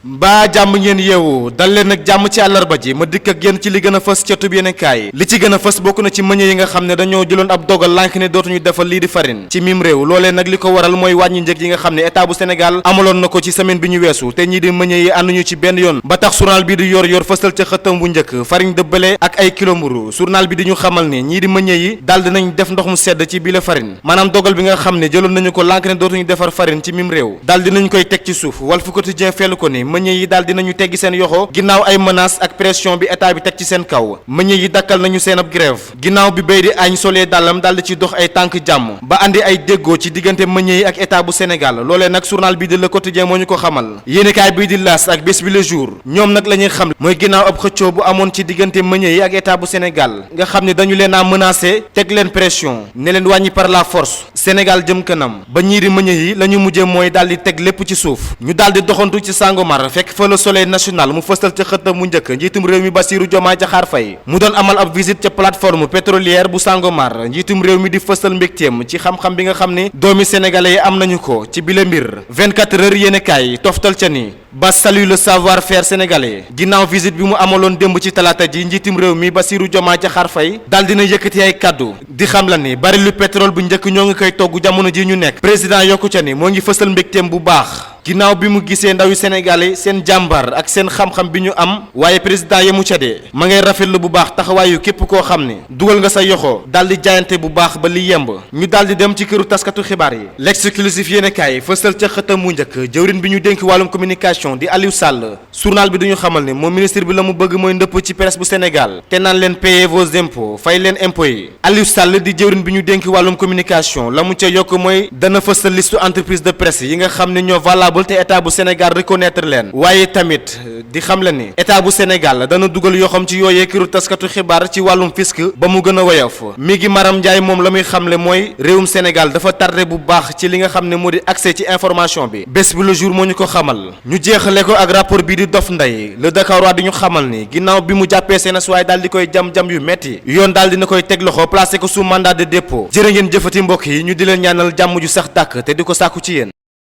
mbaa jàmm ngeen yeewu dal leen nag jàmm ci àllarba ji ma dikk ak yéen ci li gën a fës ca tub yeneen kaay li ci gën a fës bokk na ci meññe yi nga xam ne dañoo jëloon ab dogal lànk ne dootuñu defal lii di farine ci mim réew loolee nag li ko waral mooy wàññi njëg yi nga xam ne état bu Sénégal amaloon na ko ci semaine bi ñu weesu te ñii di meññe yi ànduñu ci benn yoon ba tax journal bi di yor fësal ca xëttam bu njëkk farine de blé ak ay kilo mburu journal bi di ñu xamal ne ñii di meññe yi daal dinañ def ndox mu sedd ci bile farine maanaam dogal bi nga xam ne jëloon nañu ko lànk ne dootuñu defar farine ci mim réew daal dinañ koy teg ci suuf Walf Quotidien feelu ko ni meññe yi daal dinañu teggi seen yoxo ginnaaw ay menaces ak pression bi état bi teg ci seen kaw meññe yi dakkal nañu seen ab grève ginnaaw bi béy di añ solee dàllam daal di ci dox ay tànk jàmm ba andi ay déggoo ci diggante meññe yi ak état bu Sénégal loolee nag journal bi di Le Quotidien moo ñu ko xamal yéenekaay bii di L'As ak Bés Bi Le Jour ñoom nag la ñuy xam mooy ginnaaw ab xëccoo bu amoon ci diggante meññe yi ak état bu Sénégal nga xam ne dañu leen a menacé teg leen pression ne leen wàññi par la force Sénégal jëm kanam ba ñii di meññe yi la ñu mujjee mooy daal di teg lépp ci suuf ñu daal di doxantu ci Sangomar fekk fa Le Soleil national mu fësal ca xëttam mu njëkk njiitum réew mi Bassirou Diomaye Diakhar Faye mu doon amal ab visite ca plateforme pétrolière bu Sangomar njiitum réew mi di fësal mbégteem ci xam-xam bi nga xam ne doomi sénégalais yi am nañu ko ci bile mbir 24 heures yéenekaay toftal ca ni ba salue le savoir-faire sénégalais ginnaaw visite bi mu amaloon démb ci talaata ji njiitum réew mi Bassirou Diomaye Diakhar Faye daal dina yëkkati ay kaddu di xam la ni bari lu pétrole bu njëkk ñoo ngi koy togg jamono ji ñu nekk président yokku ca ni moo ngi fësal mbégteem bu baax ginnaaw bi mu gisee ndawi sénégalais seen jàmbar ak seen xam-xam bi ñu am waaye président yemu ca de ma ngay rafetlu bu baax taxawaayu képp koo xam ne dugal nga sa yoxo daal di jaayante bu baax ba li yemb ñu daal di dem ci këru taskatu xibaar yi l'exclusif yéenekaay fësal ca xëtam mu njëkk jëwrin bi ñu dénk wàllum communication di Aliou Sall journal bi duñu xamal ne moom ministre bi la mu bëgg mooy ndëpp ci presse bu Sénégal te naan leen payez vos impôts fay leen impôts yi Aliou Sall di jëwrin bi ñu dénk wàllum communication la mu ca yokk mooy dana fësal liste entreprise de presse yi nga xam ne ñoo valable te état bu Sénégal reconnaître leen waaye tamit di xam la ni état bu Sénégal dana dugal yoo xam ci yooyee këru taskatu xibaar ci wàllum fisc ba mu gën a woyof mi ngi Maram Ndiaye moom la muy xamle mooy réewum Sénégal dafa tardé bu baax ci li nga xam ne moo di accès ci information bi Bés Bi Le Jour moo ñu ko xamal ñu jeexale ko ak rapport bii di Dof Ndeye Le Dakarois di ñu xamal ni ginnaaw bi mu jàppee Senes waaye daal di koy jam-jam yu metti yoon daal dina koy teg loxo placé ko sous mandat de dépôt jërë ngeen jëfati mbokk yi ñu di leen ñaanal jàmm ju sax dàkk te di ko sàkku ci yéen